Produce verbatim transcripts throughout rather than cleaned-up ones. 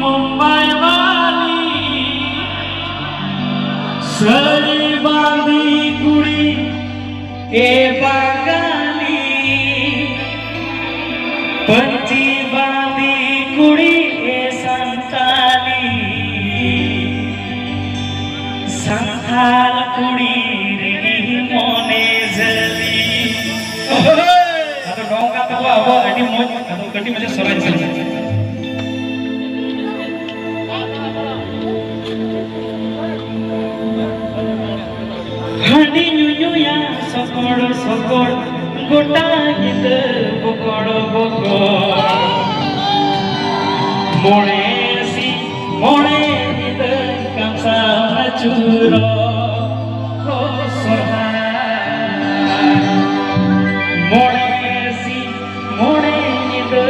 ᱢᱩᱢᱵᱟᱭ ᱣᱟᱞᱤ ᱥᱟᱹᱲᱤ ᱵᱟᱸᱫᱮ ᱠᱩᱲᱤ, ᱮ ᱵᱟᱝᱜᱟᱞᱤ, ᱯᱟᱹᱧᱪᱤ ᱵᱟᱸᱫᱮ ᱠᱩᱲᱤ, ᱮ ᱥᱟᱱᱛᱟᱞᱤ, ᱥᱟᱱᱛᱟᱞ ᱠᱩᱲᱤ ᱨᱮᱜᱮ ᱢᱚᱱᱮ ᱡᱟᱹᱞᱤ᱾ ᱟᱫᱚ ᱱᱚᱝᱠᱟ ᱛᱮᱵᱚ ᱟᱵᱚ ᱟᱹᱰᱤ ᱢᱚᱡᱽ, ᱟᱫᱚ ᱠᱟᱹᱴᱤᱡ ᱢᱟᱪᱷᱟ ᱥᱚᱨᱦᱟᱭ ᱥᱮᱨᱮᱧ᱾ ᱦᱟᱺᱰᱤ ᱧᱩᱧᱩᱭᱟ ᱥᱚᱠᱚᱲ ᱥᱚᱠᱚᱲ, ᱜᱚᱴᱟ ᱧᱤᱫᱟᱹ ᱵᱚᱠᱚᱲ ᱵᱚᱠᱚᱲ᱾ ᱢᱚᱬᱮ ᱥᱤᱧ ᱢᱚᱬᱮ ᱧᱤᱫᱟᱹ ᱠᱟᱢᱥᱟᱣ ᱟᱹᱪᱩᱨᱚᱜ ᱥᱚᱨᱦᱟᱭ᱾ ᱢᱚᱬᱮ ᱥᱤᱧ ᱢᱚᱬᱮ ᱧᱤᱫᱟᱹ᱾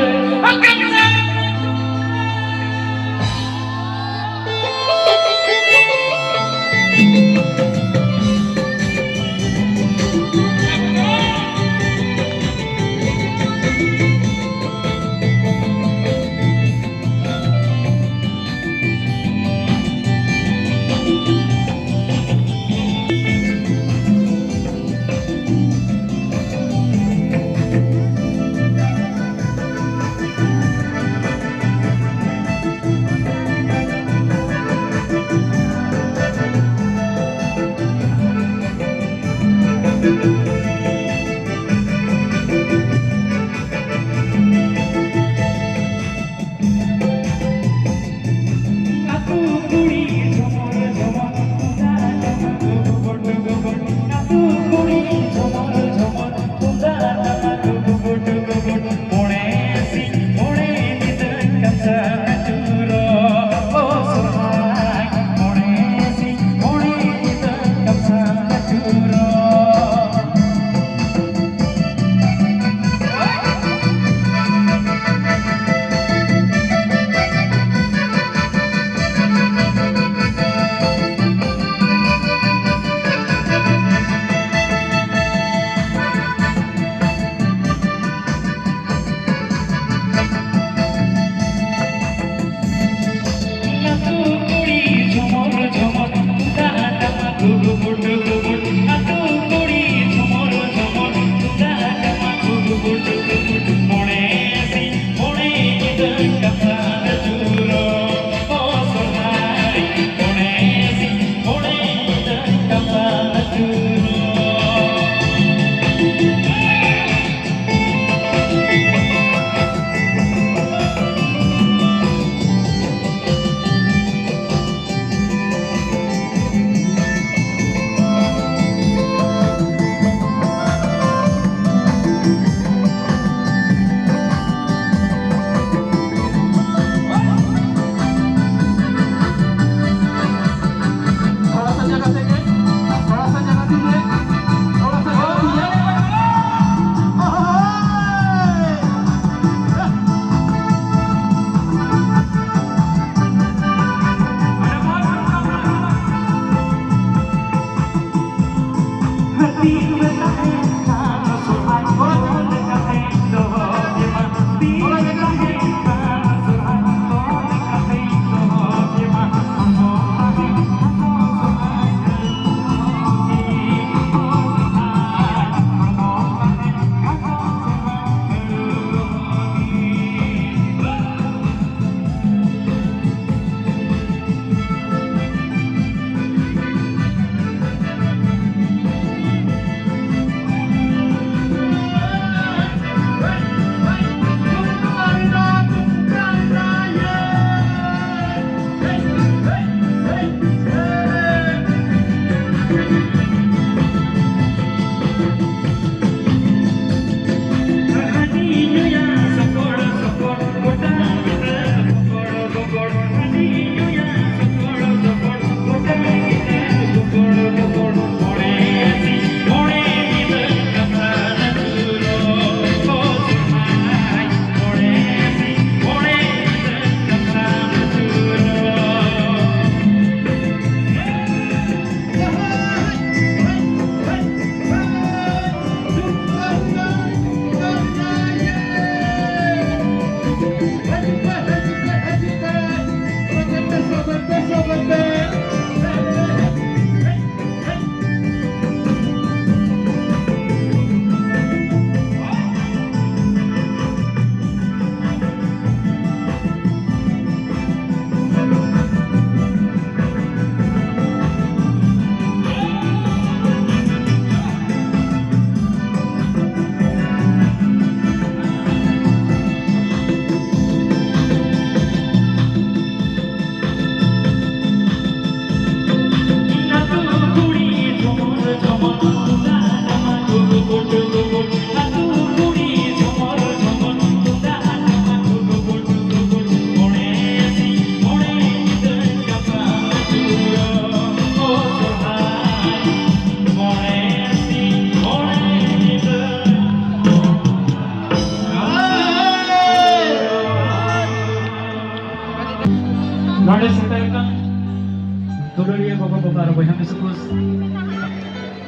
ᱜᱚᱜᱚ ᱵᱟᱵᱟ ᱟᱨ ᱵᱚᱭᱦᱟ ᱢᱤᱥᱤ ᱠᱚ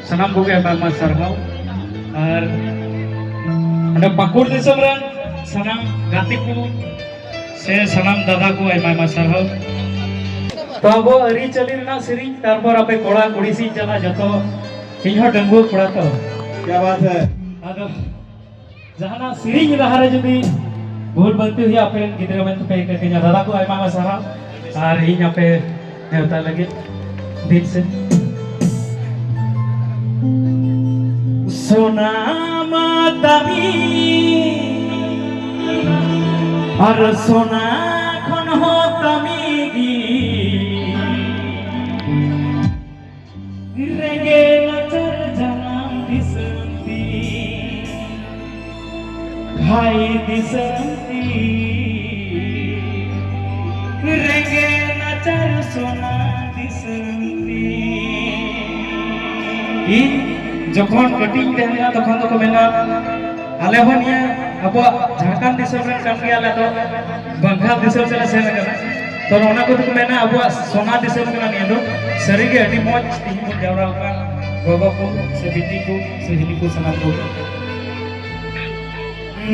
ᱥᱟᱱᱟᱢ ᱠᱚᱜᱮ ᱟᱭᱢᱟ ᱟᱭᱢᱟ ᱥᱟᱨᱦᱟᱣ᱾ ᱟᱨ ᱱᱚᱰᱮ ᱯᱟᱹᱠᱩᱲ ᱫᱤᱥᱚᱢ ᱨᱮᱱ ᱥᱟᱱᱟᱢ ᱜᱟᱛᱮ ᱠᱚ ᱥᱮ ᱥᱟᱱᱟᱢ ᱫᱟᱫᱟ ᱠᱚ ᱟᱭᱢᱟ ᱟᱭᱢᱟ ᱥᱟᱨᱦᱟᱣ᱾ ᱛᱚ ᱟᱵᱚ ᱟᱹᱨᱤᱪᱟᱹᱞᱤ ᱨᱮᱱᱟᱜ ᱥᱮᱨᱮᱧ, ᱛᱟᱨᱯᱚᱨ ᱟᱯᱮ ᱠᱚᱲᱟ ᱠᱩᱲᱤ ᱥᱮᱫ ᱪᱟᱞᱟᱜ ᱡᱚᱛᱚ, ᱤᱧ ᱦᱚᱸ ᱰᱟᱺᱜᱩᱣᱟᱹ ᱠᱚᱲᱟ ᱛᱚ᱾ ᱠᱭᱟ ᱵᱟᱛ ᱦᱮ᱾ ᱟᱫᱚ ᱡᱟᱦᱟᱱᱟᱜ ᱥᱮᱨᱮᱧ ᱞᱟᱦᱟᱨᱮ ᱡᱩᱫᱤ ᱵᱷᱩᱞ ᱵᱷᱟᱱᱛᱤ ᱦᱩᱭᱩᱜᱼᱟ, ᱟᱯᱮ ᱨᱮᱱ ᱜᱤᱫᱽᱨᱟᱹ ᱢᱮᱱ ᱛᱮᱯᱮ ᱤᱠᱟᱹ ᱠᱟᱹᱧᱟ᱾ ᱫᱟᱫᱟ ᱠᱚ ᱟᱭᱢᱟ ᱟᱭᱢᱟ ᱥᱟᱨᱦᱟᱣ, ᱟᱨ ᱤᱧ ᱟᱯᱮ ᱱᱮᱣᱛᱟ ᱞᱟᱹᱜᱤᱫ ᱫᱤᱱ ᱥᱮ᱾ ᱥᱚᱱᱟ ᱢᱟ ᱛᱟᱢᱤ ᱟᱨ ᱥᱚᱱᱟ ᱠᱷᱚᱱ ᱦᱚᱸ ᱛᱟᱢᱤ ᱜᱮ᱾ ᱨᱮᱸᱜᱮᱡ ᱱᱟᱪᱟᱨ ᱡᱟᱱᱟᱢ ᱫᱤᱥᱚᱢ ᱛᱤᱧ, ᱦᱟᱭ ᱫᱤᱥᱚᱢ ᱛᱤᱧ, ᱨᱮᱸᱜᱮᱡ ᱱᱟᱪᱟᱨ ᱥᱚᱱᱟ ᱫᱤᱥᱚᱢ ᱛᱤᱧ᱾ ᱤᱧ ᱡᱚᱠᱷᱚᱱ ᱠᱟᱹᱴᱤᱡ ᱤᱧ ᱛᱟᱦᱮᱸ ᱞᱮᱱᱟ, ᱛᱚᱠᱷᱚᱱ ᱫᱚᱠᱚ ᱢᱮᱱᱟ, ᱟᱞᱮ ᱦᱚᱸ ᱱᱤᱭᱟᱹ ᱟᱵᱚᱣᱟᱜ ᱡᱷᱟᱲᱠᱷᱚᱸᱰ ᱫᱤᱥᱚᱢ ᱨᱮᱱ ᱠᱟᱱ ᱜᱮᱭᱟᱞᱮ, ᱟᱫᱚ ᱵᱟᱝᱜᱟᱞ ᱫᱤᱥᱚᱢ ᱥᱮᱫ ᱞᱮ ᱥᱮᱱ ᱟᱠᱟᱱᱟ᱾ ᱛᱚ, ᱚᱱᱟ ᱠᱚᱫᱚ ᱠᱚ ᱢᱮᱱᱟ ᱟᱵᱚᱣᱟᱜ ᱥᱚᱱᱟ ᱫᱤᱥᱚᱢ ᱠᱟᱱᱟ ᱱᱤᱭᱟᱹ ᱫᱚ᱾ ᱥᱟᱹᱨᱤᱜᱮ ᱟᱹᱰᱤ ᱢᱚᱡᱽ ᱛᱮᱦᱮᱧ ᱵᱚᱱ ᱡᱟᱣᱨᱟ ᱟᱠᱟᱱ ᱜᱚᱜᱚ ᱠᱚ ᱥᱮ ᱵᱤᱴᱤ ᱠᱚ ᱥᱮ ᱦᱤᱞᱤ ᱠᱚ ᱥᱟᱱᱟᱢ ᱠᱚ᱾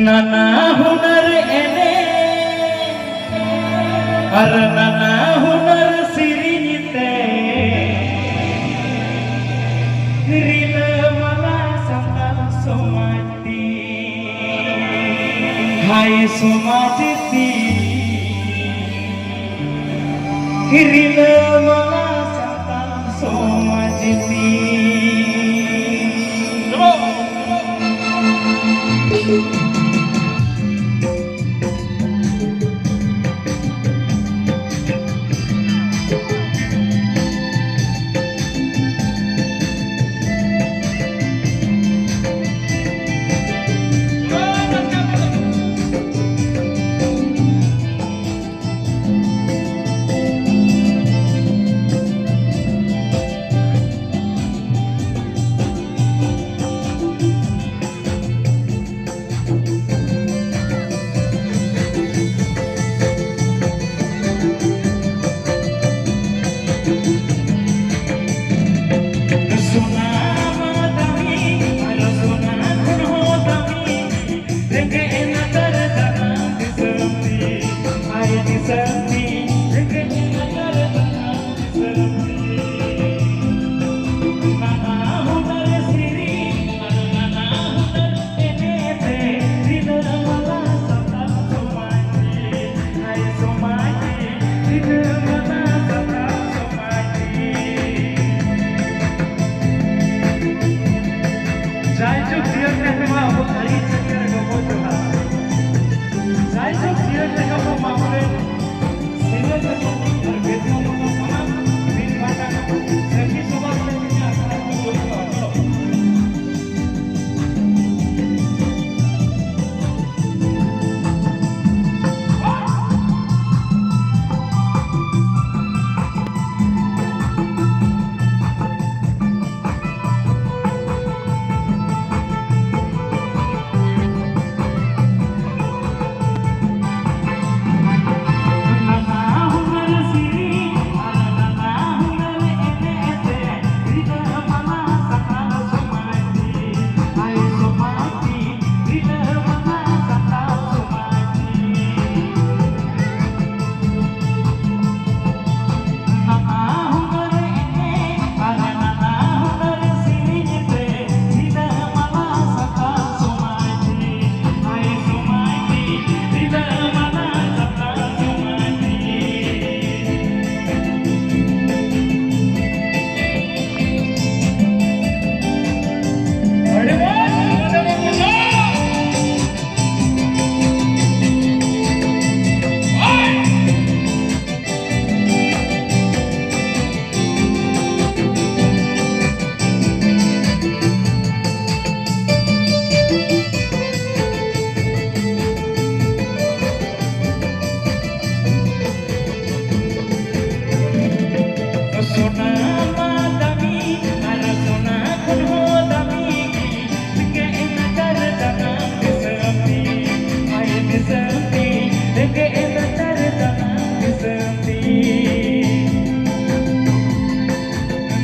ᱱᱟᱱᱟ ᱦᱩᱱᱟᱹᱨ ᱮᱱᱮᱡ ᱟᱨ ᱱᱟᱱᱟ ᱦᱩᱱᱟᱹᱨ ᱥᱮᱨᱮᱧ ᱛᱮ ᱨᱤᱞᱟᱹᱢᱟᱞᱟ ᱥᱟᱱᱛᱟᱲ ᱥᱚᱢᱟᱡᱽ ᱛᱤᱧ, ᱦᱟᱭ ᱥᱚᱢᱟᱡᱽ ᱛᱤᱧ, ᱨᱤᱞᱟᱹᱢᱟᱞᱟ ᱥᱟᱱᱛᱟᱲ ᱥᱚᱢᱟᱡᱽ ᱛᱤᱧ᱾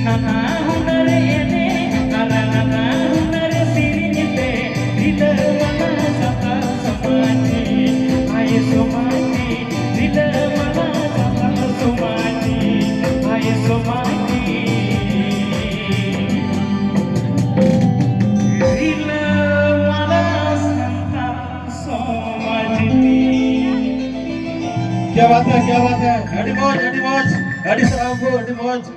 ᱱᱟᱱᱟ ᱦᱩᱱᱟᱹᱨ ᱮᱱᱮᱡ ᱟᱨ ᱱᱟᱱᱟ ᱦᱩᱱᱟᱹᱨ ᱥᱮᱨᱮᱧ ᱛᱮ ᱨᱤᱞᱟᱹᱢᱟᱞᱟ ᱥᱟᱱᱛᱟᱲ ᱥᱚᱢᱟᱡᱽ ᱨᱮ᱾ ᱟᱭ ᱥᱚᱢᱟᱡᱽ ᱨᱮ, ᱨᱤᱞᱟᱹᱢᱟᱞᱟ ᱥᱟᱱᱛᱟᱲ ᱥᱚᱢᱟᱡᱽ ᱨᱮ᱾ ᱟᱭ ᱥᱚᱢᱟᱡᱽ ᱨᱮ, ᱨᱤᱞᱟᱹᱢᱟᱞᱟ ᱥᱟᱱᱛᱟᱲ ᱥᱚᱢᱟᱡᱽ ᱨᱮ᱾ क्या बात है, क्या बात है। ᱟᱹᱰᱤ ᱢᱚᱡᱽ, ᱟᱹᱰᱤ ᱢᱚᱡᱽ, ᱟᱹᱰᱤ ᱥᱟᱨᱦᱟᱣ ᱠᱚ, ᱟᱹᱰᱤ ᱢᱚᱡᱽ᱾